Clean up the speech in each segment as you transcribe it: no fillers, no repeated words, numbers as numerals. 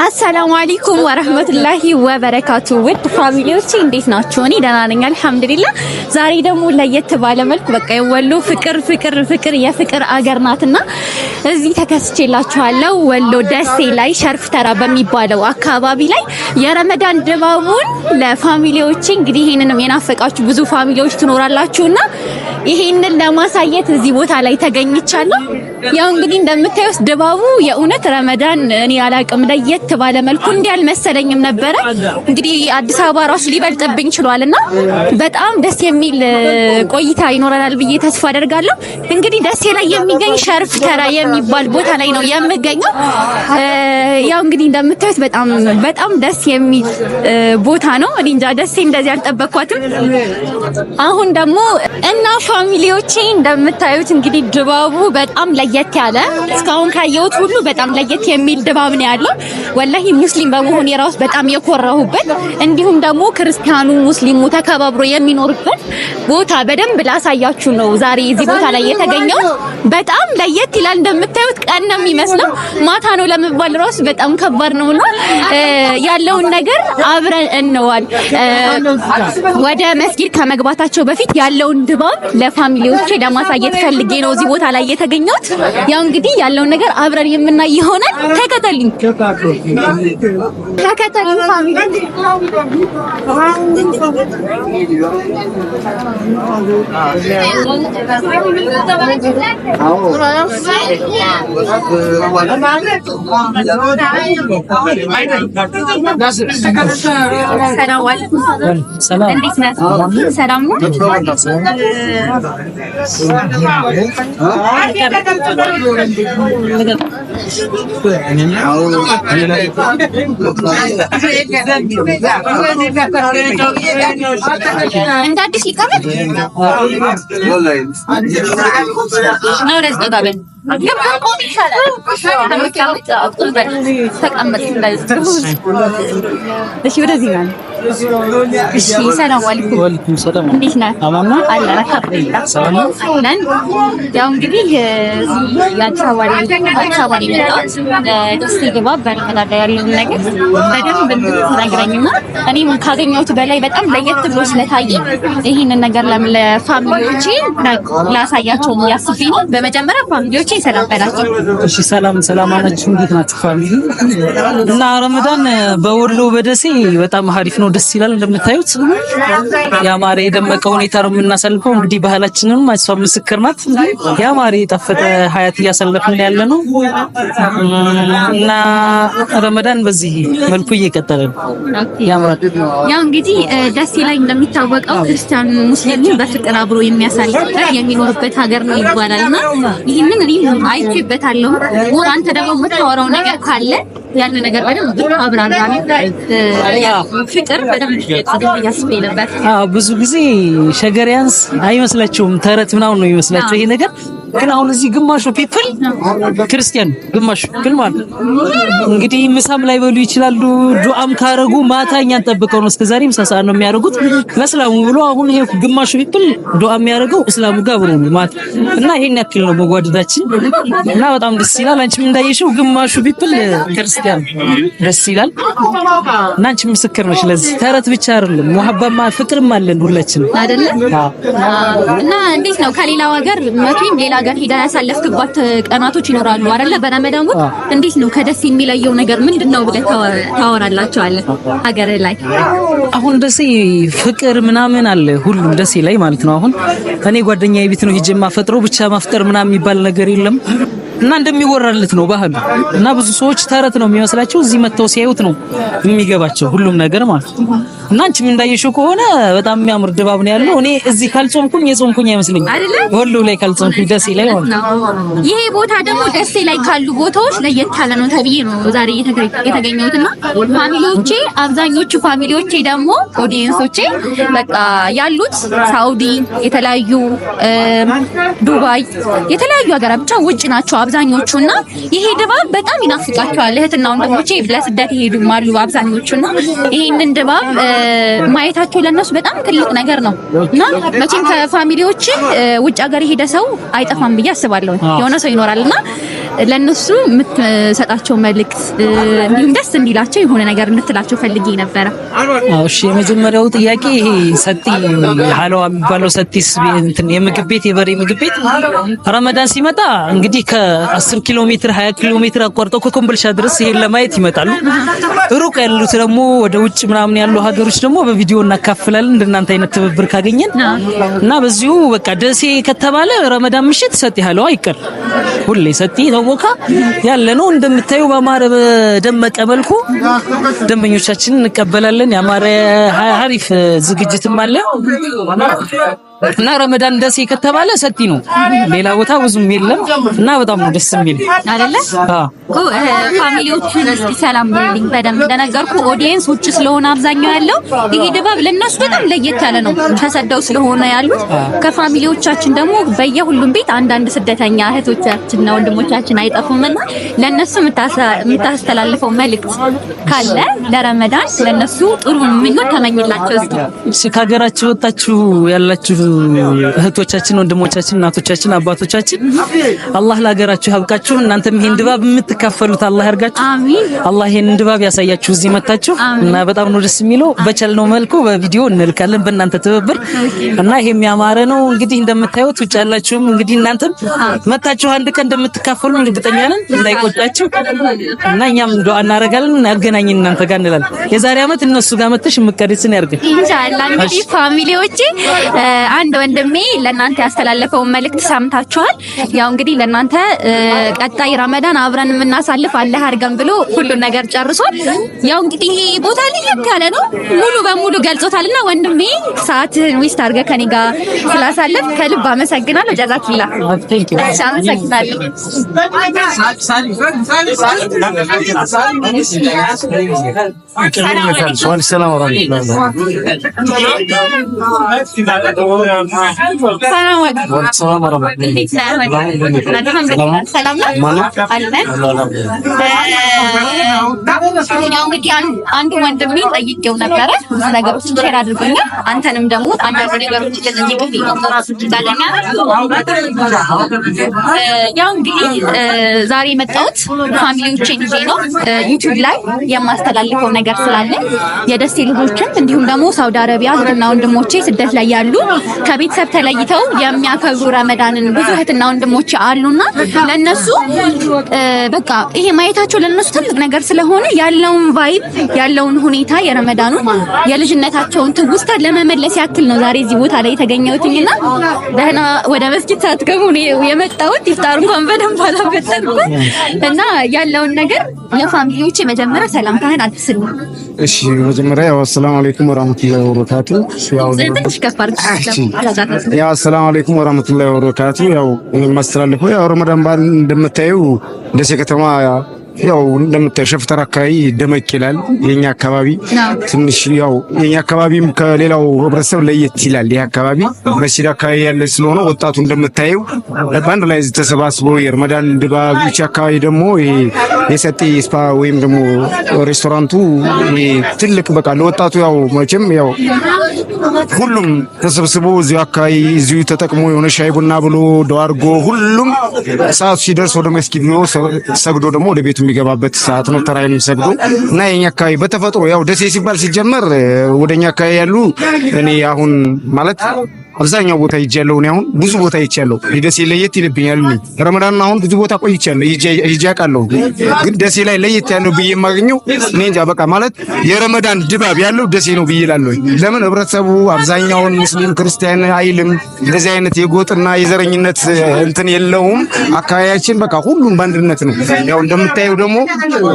አሰላሙ አለይኩም ወረህመቱላሂ ወበረካቱ። ውድ family ዎቼ እንዴት ናችሁ? እኔ ደህና ነኝ አልሐምዱሊላህ። ዛሬ ደግሞ ለየት ባለ መልኩ በቃ የወሎ ፍቅር ፍቅር ፍቅር የፍቅር አገር ናትና እዚህ ተከስቼላችኋለሁ። ወሎ ደሴ ላይ ሸርፍ ተራ በሚባለው አካባቢ ላይ የረመዳን ድባቡን ለ family ዎቼ፣ እንግዲህ ይሄንንም የናፈቃችሁ ብዙ family ዎች ትኖራላችሁና ይሄንን ለማሳየት እዚህ ቦታ ላይ ተገኝቻለሁ። ያው እንግዲህ እንደምታዩት ድባቡ የእውነት ረመዳን እኔ አላቅም ለየት ባለ መልኩ እንዲህ አልመሰለኝም ነበረ። እንግዲህ አዲስ አበባ ራሱ ሊበልጥብኝ ችሏልና በጣም ደስ የሚል ቆይታ ይኖረናል ብዬ ተስፋ አደርጋለሁ። እንግዲህ ደሴ ላይ የሚገኝ ሸርፍ ተራ የሚባል ቦታ ላይ ነው የምገኘው። ያው እንግዲህ እንደምታዩት በጣም በጣም ደስ የሚል ቦታ ነው። እኔ እንጃ ደሴ እንደዚህ አልጠበቅኳትም። አሁን ደግሞ እና family ዎቼ እንደምታዩት እንግዲህ ድባቡ በጣም ለየት ያለ፣ እስካሁን ካየሁት ሁሉ በጣም ለየት የሚል ድባብ ነው ያለው። ወላሂ ሙስሊም በመሆን የራሱ በጣም የኮራሁበት፣ እንዲሁም ደግሞ ክርስቲያኑ ሙስሊሙ ተከባብሮ የሚኖርበት ቦታ በደንብ ላሳያችሁ ነው ዛሬ እዚህ ቦታ ላይ የተገኘሁት። በጣም ለየት ይላል። እንደምታዩት ቀን ነው የሚመስለው፣ ማታ ነው ለመባል ራሱ በጣም ከባድ ነውና ያለውን ነገር አብረን እንዋል። ወደ መስጊድ ከመግባታቸው በፊት ያለውን ድባብ ለ family ዎቼ ለማሳየት ፈልጌ ነው እዚህ ቦታ ላይ የተገኘሁት። ያው እንግዲህ ያለውን ነገር አብረን የምናይ ይሆናል። ተከተሉኝ፣ ተከተሉኝ family። ሰላም አለይኩም። እንዴት ነህ? ሰላም ነው? እንደ አዲስ ሊቀመጥ ነው። ወደዚህ ጠጋ በል። ቆም ይሻላል። ተቀመጥ። እሺ፣ ወደዚህ ነው። እሺ፣ ሰላም አለይኩም። ወአለይኩም ሰላም። እንዴት ነህ? አማን ነው? አለን አልሐምዱሊላህ። ሰላም ነው? አለን። ያው እንግዲህ የአዲስ አበባ ላይ አዲስ አበባ ላይ የመጣሁት ደሴ ድባብ በረመዳን ላይ ያለውን ነገር በደንብ እንድትነግረኝና እኔም ካገኘሁት በላይ በጣም ለየት ብሎ ስለታየ ይህንን ነገር ለምን ለ family ዎቼ ላሳያቸው አስቤ ነው። በመጀመሪያ family ዎቼ ሰላም በላቸው። እሺ፣ ሰላም ሰላም አላችሁ። እንዴት ናችሁ family? እና ረመዳን በወሎ በደሴ በጣም ሀሪፍ ነው፣ ደስ ይላል። እንደምታዩት ያማረ የደመቀ ሁኔታ ነው የምናሳልፈው። እንግዲህ ባህላችንም እሷ ምስክር ናት። ያማረ የጣፈጠ ሀያት እያሳለፍን ያለ ነው እና ረመዳን በዚህ መልኩ እየቀጠለ ነው። ያምራል። ያው እንግዲህ ደሴ ላይ እንደሚታወቀው ክርስቲያኑ ሙስሊሙ በፍቅር አብሮ የሚያሳልፍበት የሚኖርበት ሀገር ነው ይባላል እና ይህንን እኔም አይቼበታለሁ። more አንተ ደግሞ የምታወራው ነገር ካለ ያን ነገር በደንብ አብራራ። ፍቅር በደንብ እያስቤ ነበር። አዎ፣ ብዙ ጊዜ ሸገሪያንስ አይመስላቸውም፣ ተረት ምናምን ነው የሚመስላቸው ይሄ ነገር። ግን አሁን እዚህ ግማሹ people ክርስቲያን፣ ግማሹ ግን ማለት እንግዲህ ምሳም ላይ በሉ ይችላሉ። ዱዓም ካረጉ ማታ እኛን ጠብቀው ነው፣ እስከዛሬ ምሳ ሰዓት ነው የሚያደርጉት ለእስላሙ ብሎ። አሁን ይሄ ግማሹ people ዱዓ የሚያደርገው እስላሙ ጋር ብሎ ነው ማለት እና ይሄን ያክል ነው መጓደዳችን እና በጣም ደስ ይላል። አንቺም እንዳየሽው ግማሹ people ክርስቲያን፣ ደስ ይላል እና አንቺም ምስክር ነሽ ለዚህ። ተረት ብቻ አይደለም፣ ሙሐባማ ፍቅርም አለን ሁላችንም። አይደለ? እና እንዴት ነው ከሌላው ሀገር፣ መቼም ሌላ ሀገር ሄዳ ያሳለፍክባት ቀናቶች ይኖራሉ አይደለ? በረመዳን ወቅት እንዴት ነው ከደሴ የሚለየው ነገር ምንድን ነው ብለህ ታወራላቸዋለህ ሀገር ላይ? አሁን ደሴ ፍቅር ምናምን አለ ሁሉም ደሴ ላይ ማለት ነው። አሁን እኔ ጓደኛዬ ቤት ነው ሄጄ የማፈጥረው፣ ብቻ ማፍጠር ምናምን የሚባል ነገር የለም እና እንደሚወራለት ነው ባህሉ እና ብዙ ሰዎች ተረት ነው የሚመስላቸው፣ እዚህ መጥተው ሲያዩት ነው የሚገባቸው ሁሉም ነገር ማለት ነው። እና አንቺም እንዳየሽው ከሆነ በጣም የሚያምር ድባብ ነው ያለው። እኔ እዚህ ካልጾምኩኝ የጾምኩኝ አይመስለኝም። አይደለ? ወሎ ላይ ካልጾምኩኝ ደሴ ላይ ማለት ነው። ይሄ ቦታ ደግሞ ደሴ ላይ ካሉ ቦታዎች ለየት ያለ ነው ተብዬ ነው ዛሬ የተገኘሁት እና family ዎቼ፣ አብዛኞቹ family ዎቼ ደግሞ audience ኦቼ በቃ ያሉት ሳውዲ፣ የተለያዩ ዱባይ፣ የተለያዩ ሀገራት ብቻ ውጭ ናቸው አብዛኞቹ እና ይሄ ድባብ በጣም ይናፍቃቸዋል። እህትና ወንድሞቼ ለስደት ይሄዱም አሉ አብዛኞቹ እና ይሄንን ድባብ ማየታቸው ለእነሱ በጣም ትልቅ ነገር ነው እና መቼም ከ family ዎች ውጭ ሀገር የሄደ ሰው አይጠፋም ብዬ አስባለሁ። የሆነ ሰው ይኖራል እና ለእነሱ የምትሰጣቸው መልእክት እንዲሁም ደስ እንዲላቸው የሆነ ነገር እንድትላቸው ፈልጌ ነበረ። እሺ፣ የመጀመሪያው ጥያቄ ይሄ ሰጢ ሀለዋ የሚባለው ሰጢስ እንትን የምግብ ቤት የበሬ ምግብ ቤት ረመዳን ሲመጣ እንግዲህ ከ10 ኪሎ ሜትር 20 ኪሎ ሜትር አቋርጠው ከኮምቦልቻ ድረስ ይሄን ለማየት ይመጣሉ። ሩቅ ያሉት ደግሞ ወደ ውጭ ምናምን ያሉ ሀገሮች ደግሞ በቪዲዮ እናካፍላለን እንደናንተ አይነት ትብብር ካገኘን እና በዚሁ በቃ ደሴ ከተባለ ረመዳን ምሽት ሰጢ ሀለዋ አይቀር፣ ሁሌ ሰጢ ተቦካ ያለ ነው። እንደምታዩ በአማረ በደመቀ መልኩ ደንበኞቻችንን እንቀበላለን። ያማረ አሪፍ ዝግጅትም አለ እና ረመዳን ደሴ ከተባለ ሰጢ ነው። ሌላ ቦታ ብዙም የለም እና በጣም ነው ደስ የሚል አይደለ? አዎ። Family ዎቹን እስቲ ሰላም በልኝ በደንብ። እንደነገርኩ audience ውጭ ስለሆነ አብዛኛው ያለው ይሄ ድባብ ለእነሱ በጣም ለየት ያለ ነው። ተሰደው ስለሆነ ያሉት ከ family ዎቻችን ደግሞ በየሁሉም ቤት አንዳንድ ስደተኛ እህቶቻችንና ወንድሞቻችን አይጠፉምና ለእነሱ የምታስተላልፈው መልእክት ካለ ለረመዳን ለእነሱ ጥሩ ምኞት ተመኝላቸው እስኪ። እሺ፣ ከሀገራችሁ ወጣችሁ ያላችሁ እህቶቻችን፣ ወንድሞቻችን፣ እናቶቻችን፣ አባቶቻችን አላህ ለሀገራችሁ ያብቃችሁ። እናንተም ይሄን ድባብ የምትካፈሉት አላህ ያርጋችሁ። አሚን። አላህ ይሄን ድባብ ያሳያችሁ እዚህ መታችሁ እና በጣም ነው ደስ የሚለው። በቻልነው መልኩ በቪዲዮ እንልካለን በእናንተ ትብብር እና ይሄም ያማረ ነው። እንግዲህ እንደምታዩት ውጭ ያላችሁም እንግዲህ እናንተም መታችሁ አንድ ቀን እንደምትካፈሉ እርግጠኛ ነን። እንዳይቆጫችሁ እና እኛም ዱአ እናደርጋለን። ያገናኝን እናንተ ጋር እንላለን። የዛሬ አመት እነሱ ጋር መተሽ የምትቀሪስን ያርገን ኢንሻአላህ። እንግዲህ family ዎቼ አንድ ወንድሜ ለእናንተ ያስተላለፈውን መልእክት ሰምታችኋል። ያው እንግዲህ ለእናንተ ቀጣይ ረመዳን አብረን የምናሳልፍ አላህ አድርገን ብሎ ሁሉን ነገር ጨርሷል። ያው እንግዲህ ይሄ ቦታ ለየት ያለ ነው፣ ሙሉ በሙሉ ገልጾታልና ወንድሜ ሰዓትህን waste አድርገህ ከኔ ጋር ስላሳለፍ ከልብ አመሰግናለሁ። ጀዛኪላ። እሺ፣ አመሰግናለሁ። ሰላም ሰላም አለን። ያው እንግዲህ አንዱ ወንድሜ ጠይቄው ነበረ፣ ብዙ ነገሮችን share አድርጎኛል። አንተንም ደግሞ አንዳንድ ነገሮች ልጠይቅህ። ያው እንግዲህ ዛሬ የመጣሁት family ዎቼን ይዤ ነው። ዩቲዩብ ላይ የማስተላልፈው ነገር ስላለ የደሴ ልጆችም እንዲሁም ደግሞ ሳውዲ አረቢያ እህትና ወንድሞቼ ስደት ላይ ያሉ ከቤተሰብ ተለይተው የሚያከብሩ ረመዳንን ብዙ እህትና ወንድሞቼ አሉና ለነሱ በቃ ይሄ ማየታቸው ለነሱ ትልቅ ነገር ስለሆነ ያለውን vibe ያለውን ሁኔታ የረመዳኑን የልጅነታቸውን ትውስታ ለመመለስ ያክል ነው ዛሬ እዚህ ቦታ ላይ የተገኘሁትኝና ደህና ወደ መስጊድ ሳትገቡ ነው የመጣሁት። ኢፍጣር እንኳን በደንብ አላፈጠርኩም እና ያለውን ነገር ለ family ዎቼ መጀመሪያ ሰላምታህን አድርስልኝ። እሺ፣ መጀመሪያ ያው አሰላሙ አለይኩም ወራህመቱላሂ ወበረካቱ። ያው ትንሽ ከፍ አድርግ። ያው አሰላሙ አለይኩም ወራህመቱላሂ ወበረካቱ። ያው የማስተላልፈው ያው ረመዳን በዓል እንደምታዩ ደሴ ከተማ ያው እንደምታዩ ሸፍተር አካባቢ ደመቅ ይላል። የኛ አካባቢ ትንሽ ያው የኛ አካባቢም ከሌላው ህብረተሰብ ለየት ይላል። ይህ አካባቢ መስጂድ አካባቢ ያለ ስለሆነ ወጣቱ እንደምታየው በአንድ ላይ ተሰባስቦ የረመዳን ድባብ፣ ይቺ አካባቢ ደግሞ ይሄ የሰጤ spa ወይም ደግሞ ሬስቶራንቱ ይሄ ትልቅ በቃ ለወጣቱ ያው መቼም ያው ሁሉም ተሰብስቦ እዚሁ አካባቢ እዚሁ ተጠቅሞ የሆነ ሻይ ቡና ብሎ ደዋርጎ ሁሉም ሰዓቱ ሲደርስ ወደ መስጊድ ነው ሰግዶ ደግሞ ወደ ቤቱ የሚገባበት ሰዓት ነው። ተራዊህንም ሰግዶ እና የኛ አካባቢ በተፈጥሮ ያው ደሴ ሲባል ሲጀመር ወደኛ አካባቢ ያሉ እኔ አሁን ማለት አብዛኛው ቦታ ሄጃለሁ። እኔ አሁን ብዙ ቦታ ሄጃለሁ። ደሴ ለየት ይልብኛል። እኔ ረመዳን አሁን ብዙ ቦታ ቆይቻለሁ፣ ሄጄ አውቃለሁ። ግን ደሴ ላይ ለየት ያለው ብዬ የማገኘው እኔ እንጃ በቃ ማለት የረመዳን ድባብ ያለው ደሴ ነው ብዬ እላለሁ። ለምን ህብረተሰቡ አብዛኛውን ሙስሊም ክርስቲያን አይልም። እንደዚህ አይነት የጎጥና የዘረኝነት እንትን የለውም። አካባቢያችን በቃ ሁሉም በአንድነት ነው። ያው እንደምታየው ደግሞ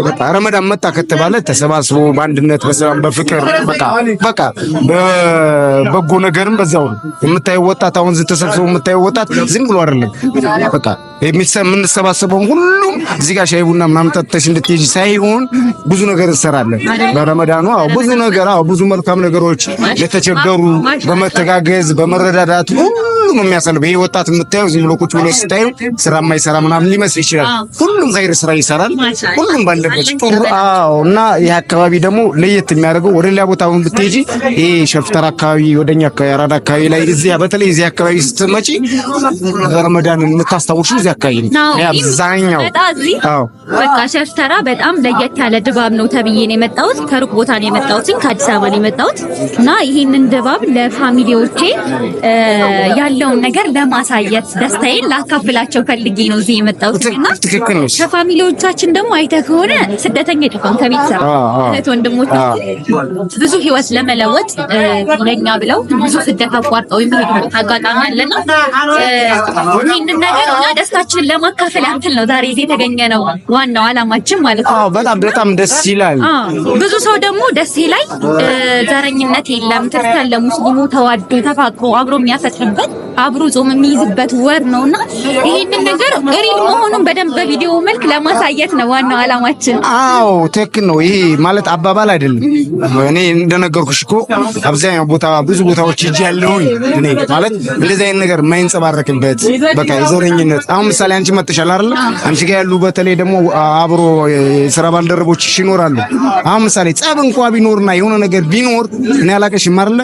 በቃ ረመዳን መጣ ከተባለ ተሰባስቦ በአንድነት በሰላም በፍቅር በቃ በቃ በበጎ ነገርም በዛው ነው የምታየው ወጣት አሁን ተሰብስቦ የምታየው ወጣት ዝም ብሎ አይደለም። በቃ የምንሰባሰበው ሁሉም እዚህ ጋር ሻይ ቡና ምናምን ጠጥተሽ እንድትሄጂ ሳይሆን ብዙ ነገር እንሰራለን በረመዳኑ። አዎ ብዙ ነገር፣ አዎ ብዙ መልካም ነገሮች ለተቸገሩ በመተጋገዝ በመረዳዳት ሁሉም የሚያሳልፈው ይሄ ወጣት የምታየው ዝም ብሎ ቁጭ ብሎ ስታየው ስራ የማይሰራ ምናምን ሊመስል ይችላል። ሁሉም ኸይር ስራ ይሰራል። ሁሉም ባለበት ጥሩ። አዎ እና ይህ አካባቢ ደግሞ ለየት የሚያደርገው ወደ ሌላ ቦታ አሁን ብትሄጂ ይሄ ሸፍተር አካባቢ ወደኛ አካባቢ አራዳ አካባቢ ላይ እዚያ በተለይ እዚያ አካባቢ ስትመጪ ረመዳን የምታስታውሹ እዚያ እዚህ አካባቢ ነው አብዛኛው። በቃ ሸፍተራ በጣም ለየት ያለ ድባብ ነው ተብዬ ነው የመጣሁት። ከሩቅ ቦታ ነው የመጣሁት፣ ከአዲስ አበባ ነው የመጣሁት እና ይሄንን ድባብ ለ family ዎቼ ያለውን ነገር ለማሳየት ደስታዬን ላካፍላቸው ፈልጌ ነው እዚህ የመጣሁት። እና ከ family ዎቻችን ደግሞ አይተህ ከሆነ ስደተኛ አይጠፋም። ከቤተሰብ እህት ወንድሞቻችን ብዙ ህይወት ለመለወጥ ለኛ ብለው ብዙ ስደት አቋርጠው የሚሄዱበት አጋጣሚ አለና ይህንን ነገር እና ደስታችንን ለማካፈል ያክል ነው ዛሬ እዚህ የተገኘ ነው ዋናው አላማችን ማለት ነው። አዎ በጣም በጣም ደስ ይላል። ብዙ ሰው ደግሞ ደሴ ላይ ዘረኝነት የለም፣ ክርስቲያን ለሙስሊሙ ተዋዶ ተፋቅሮ አብሮ የሚያፈጥርበት አብሮ ጾም የሚይዝበት ወር ነውና ይሄንን ነገር real መሆኑን በደንብ በቪዲዮ መልክ ለማሳየት ነው ዋናው አላማችን። አዎ ትክክል ነው። ይሄ ማለት አባባል አይደለም። እኔ እንደነገርኩሽ እኮ አብዛኛው ቦታ ብዙ ቦታዎች ሂጅ ያለሁኝ እኔ ማለት እንደዚህ አይነት ነገር የማይንጸባረቅበት በቃ የዘረኝነት አሁን ምሳሌ አንቺ መጥተሻል አይደል? አንቺ ጋር ያሉ በተለይ ደግሞ አብሮ የስራ ባልደረቦችሽ ይኖራሉ። አሁን ምሳሌ ጸብ እንኳ ቢኖርና የሆነ ነገር ቢኖር እኔ አላቀሽም አይደለ?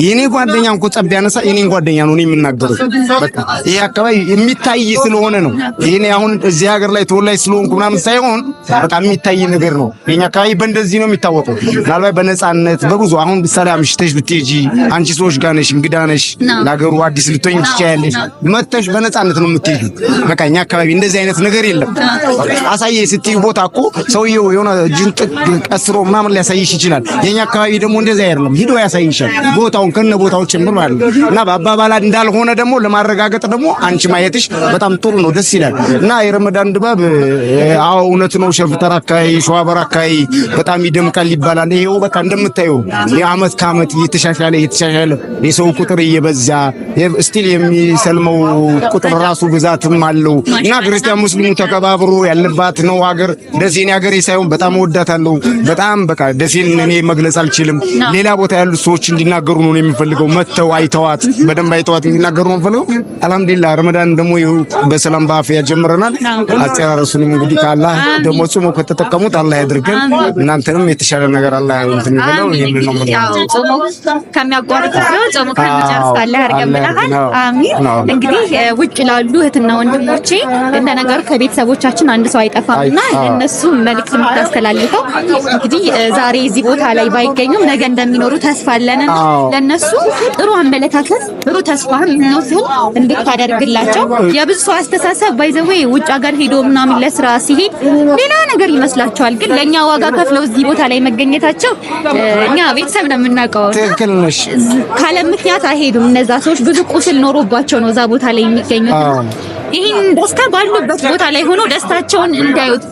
የኔ ጓደኛ እንኳ ጸብ ቢያነሳ የኔን ጓደኛ ነው እኔ የምናገረው። በቃ ይሄ አካባቢ የሚታይ ስለሆነ ነው። ይሄኔ አሁን እዚህ ሀገር ላይ ተወላጅ ስለሆንኩ ምናምን ሳይሆን በቃ የሚታይ ነገር ነው። የኛ አካባቢ በእንደዚህ ነው የሚታወቀው። ምናልባት በነፃነት በብዙ አሁን ምሳሌ አምሽተሽ ብትሄጂ አንቺ ሰዎች ጋር ነሽ፣ እንግዳ ነሽ፣ ለሀገሩ አዲስ ልትሆኝ ትችያለሽ። መተሽ በነፃነት ነው የምትሄጂው። በቃ እኛ አካባቢ እንደዚህ አይነት ነገር የለም። አሳየ ስትይ ቦታ እኮ ሰውየው የሆነ እጁን ቀስሮ ምናምን ሊያሳይሽ ይችላል። የኛ አካባቢ ደግሞ እንደዚህ አይደለም። ሂዶ ያሳይሻል ቦታውን ከነ ቦታው ጭምር ማለት ነው። እና በአባባላ እንዳልሆነ ደግሞ ለማረጋገጥ ደግሞ አንቺ ማየትሽ በጣም ጥሩ ነው፣ ደስ ይላል። እና የረመዳን ድባብ አዎ እውነት ነው። ሸፍተር አካባቢ፣ ሸዋበር አካባቢ በጣም ይደምቃል ይባላል። ይሄው በቃ እንደምታየው የአመት ከአመት እየተሻሻለ እየተሻሻለ የሰው ቁጥር እየበዛ still የሚሰልመው ቁጥር ራሱ ብዛትም አለው እና ክርስቲያን ሙስሊሙ ተከባብሮ ያለባት ነው ሀገር። ደሴን ሀገሬ ሳይሆን በጣም እወዳታለሁ። በጣም በቃ ደሴን እኔ መግለጽ አልችልም። ሌላ ቦታ ያሉት ሰዎች እንዲናገሩ ነው የሚፈልገው። መጥተው አይተዋት በደንብ አይተዋት እንዲናገሩ ነው የምፈልገው። አልሐምዱሊላህ ረመዳን ደግሞ ይኸው በሰላም በአፍያ ጀምረናል። አጨራረሱንም እንግዲህ ከአላህ ደግሞ ጾሞ ከተጠቀሙት አላህ ያድርገን። እናንተንም የተሻለ ነገር አላህ እንትን ይበለው። ይሄንን ነው የምለው። ጾሞ ከሚያቋርጥ ጾሞ ከሚጨርስ አላህ ያድርገን ብለሃል። አሚን። እንግዲህ ውጭ ላሉ እህትና ወንድሞቼ እንደነገሩ ከቤተሰቦቻችን አንድ ሰው አይጠፋምና ለእነሱ መልዕክት የምታስተላልፈው እንግዲህ ዛሬ እዚህ ቦታ ላይ ባይገኙም ነገ እንደሚኖሩ ተስፋ አለንና ለእነሱ ጥሩ አመለካከት ጥሩ ተስፋ ምኞትን እንድታደርግላቸው። የብዙ ሰው አስተሳሰብ by the way ውጭ ሀገር ሄዶ ምናምን ለስራ ሲሄድ ሌላ ነገር ይመስላቸዋል። ግን ለእኛ ዋጋ ከፍለው እዚህ ቦታ ላይ መገኘታቸው እኛ ቤተሰብ ነው የምናውቀው። ትክክል ነሽ። ካለ ምክንያት አይሄዱም። እነዛ ሰዎች ብዙ ቁስል ኖሮባቸው ነው እዛ ቦታ ላይ የሚገኙት። ይህን ደስታ ባሉበት ቦታ ላይ ሆኖ ደስታቸውን እንዲያዩት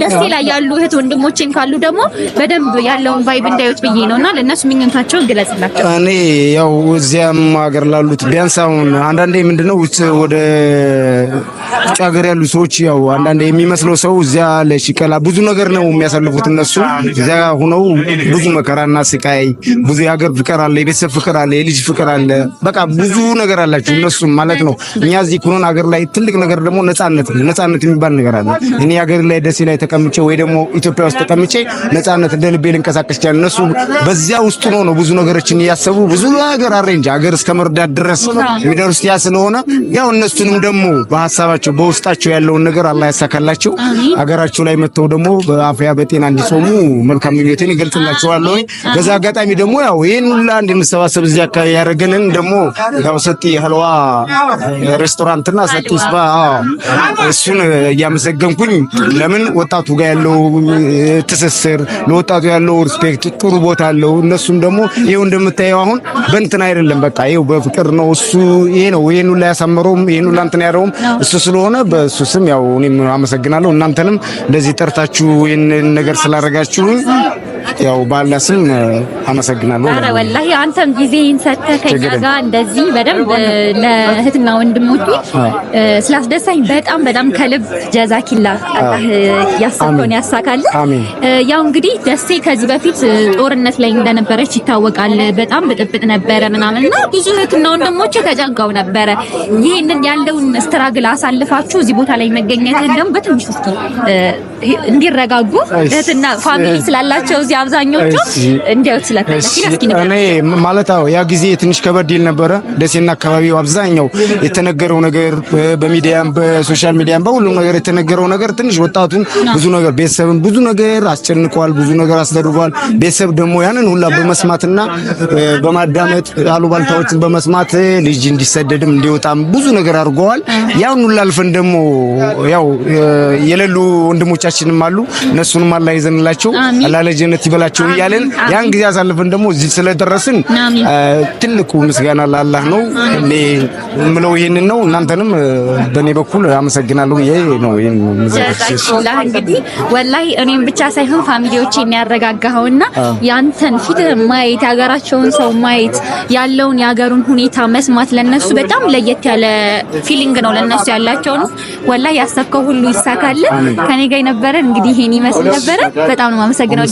ደሴ ላይ ያሉ እህት ወንድሞቼም ካሉ ደግሞ በደንብ ያለውን vibe እንዳዩት ብዬ ነውና ለእነሱ ምኞታቸውን ግለጽላቸው። እኔ ያው እዚያም ሀገር ላሉት ቢያንስ አሁን አንዳንዴ ምንድነው ወደ ውጭ ሀገር ያሉ ሰዎች ያው አንዳንዴ የሚመስለው ሰው እዚያ ለሽቀላ ብዙ ነገር ነው የሚያሳልፉት። እነሱ እዚያ ሆነው ብዙ መከራና ስቃይ፣ ብዙ የሀገር ፍቅር አለ፣ የቤተሰብ ፍቅር አለ፣ የልጅ ፍቅር አለ። በቃ ብዙ ነገር አላቸው እነሱም ማለት ነው። እኛ እዚህ ኩኖን ሀገር ላይ ትልቅ ነገር ደግሞ ነፃነት ነው። ነፃነት የሚባል ነገር አለ። እኔ ሀገር ላይ ደሴ ላይ ተቀምጬ ወይ ደግሞ ኢትዮጵያ ውስጥ ተቀምጬ ነፃነት እንደ ልቤ ልንቀሳቀስ ይችላል። እነሱ በዚያ ውስጥ ነው ነው ብዙ ነገሮችን እያሰቡ ብዙ ነገር arrange ሀገር እስከ መርዳት ድረስ የሚደርሱት ያ ስለሆነ ያው እነሱንም ደግሞ በሀሳባቸው በውስጣቸው ያለውን ነገር አላህ ያሳካላቸው። ሀገራቸው ላይ መጥተው ደግሞ በአፍያ በጤና እንዲጾሙ መልካም ምኞቴን እገልጽላቸዋለሁ። በዛ አጋጣሚ ደግሞ ያው ይሄን ሁላ እንድንሰባሰብ እዚህ አካባቢ ያደረገንን ደግሞ ያው ሰጢ ህልዋ ሬስቶራንትና ሰጢ ስፓ እሱን እያመሰገንኩኝ ለምን ወጣቱ ጋር ያለው ትስስር ለወጣቱ ያለው respect ጥሩ ቦታ አለው። እነሱም ደግሞ ይኸው እንደምታየው አሁን በእንትን አይደለም በቃ ይኸው በፍቅር ነው። እሱ ይሄ ነው ይሄን ሁላ ያሳመረውም ይሄን ሁላ እንትን ያደረውም እሱ ስለሆነ በእሱ ስም ያው እኔም አመሰግናለሁ። እናንተንም እንደዚህ ጠርታችሁ ይሄን ነገር ስላደረጋችሁኝ ያው ባላ ስም አመሰግናለሁ። ኧረ ወላሂ አንተም ጊዜህን ሰጥተህ ከኛ ጋር እንደዚህ በደንብ ለእህትና ወንድሞቹ ስላስደሳኝ በጣም በጣም ከልብ ጀዛኪላ፣ አላህ ያሰብከውን ያሳካልህ። ያው እንግዲህ ደሴ ከዚህ በፊት ጦርነት ላይ እንደነበረች ይታወቃል። በጣም ብጥብጥ ነበረ ምናምን እና ብዙ እህትና ወንድሞቼ ተጨንቀው ነበረ። ይህንን ያለውን struggle አሳልፋችሁ እዚህ ቦታ ላይ መገኘትህን ደግሞ በትንሽ ውስጥ እንዲረጋጉ እህትና family ስላላቸው እዚህ አብዛኞቹ እንዲያዩት ስለፈለኩኝ እስኪ እኔ ማለት አዎ ያ ጊዜ ትንሽ ከበድ ይል ነበረ። ደሴና አካባቢው አብዛኛው የተነገረው ነገር በሚዲያም በ social media ም በሁሉም ነገር የተነገረው ነገር ትንሽ ወጣቱን ብዙ ነገር ቤተሰብን ብዙ ነገር አስጨንቋል፣ ብዙ ነገር አስደርጓል። ቤተሰብ ደግሞ ያንን ሁላ በመስማትና በማዳመጥ አሉባልታዎችን በመስማት ልጅ እንዲሰደድም እንዲወጣም ብዙ ነገር አድርገዋል። ያን ሁላ አልፈን ደግሞ ያው የሌሉ ወንድሞቻችንም አሉ፣ እነሱንም አላህ ይዘንላቸው፣ አላህ ለጀነት ይበላቸው እያለን ያን ጊዜ አሳልፈን ደግሞ እዚህ ስለደረስን ትልቁ ምስጋና ለአላህ ነው። እኔ የምለው ይሄንን ነው። እናንተንም በእኔ በኩል አመሰግናለሁ። ይሄ ነው ይሄን እንግዲህ ወላሂ እኔም ብቻ ሳይሆን family ዎቼን ያረጋጋኸውና ያንተን ፊት ማየት የሀገራቸውን ሰው ማየት ያለውን የሀገሩን ሁኔታ መስማት ለነሱ በጣም ለየት ያለ feeling ነው ለነሱ ያላቸው ነው። ወላሂ ያሰብከው ሁሉ ይሳካል። ከኔ ጋር የነበረን እንግዲህ ይሄን ይመስል ነበረ። በጣም ነው የማመሰግነው።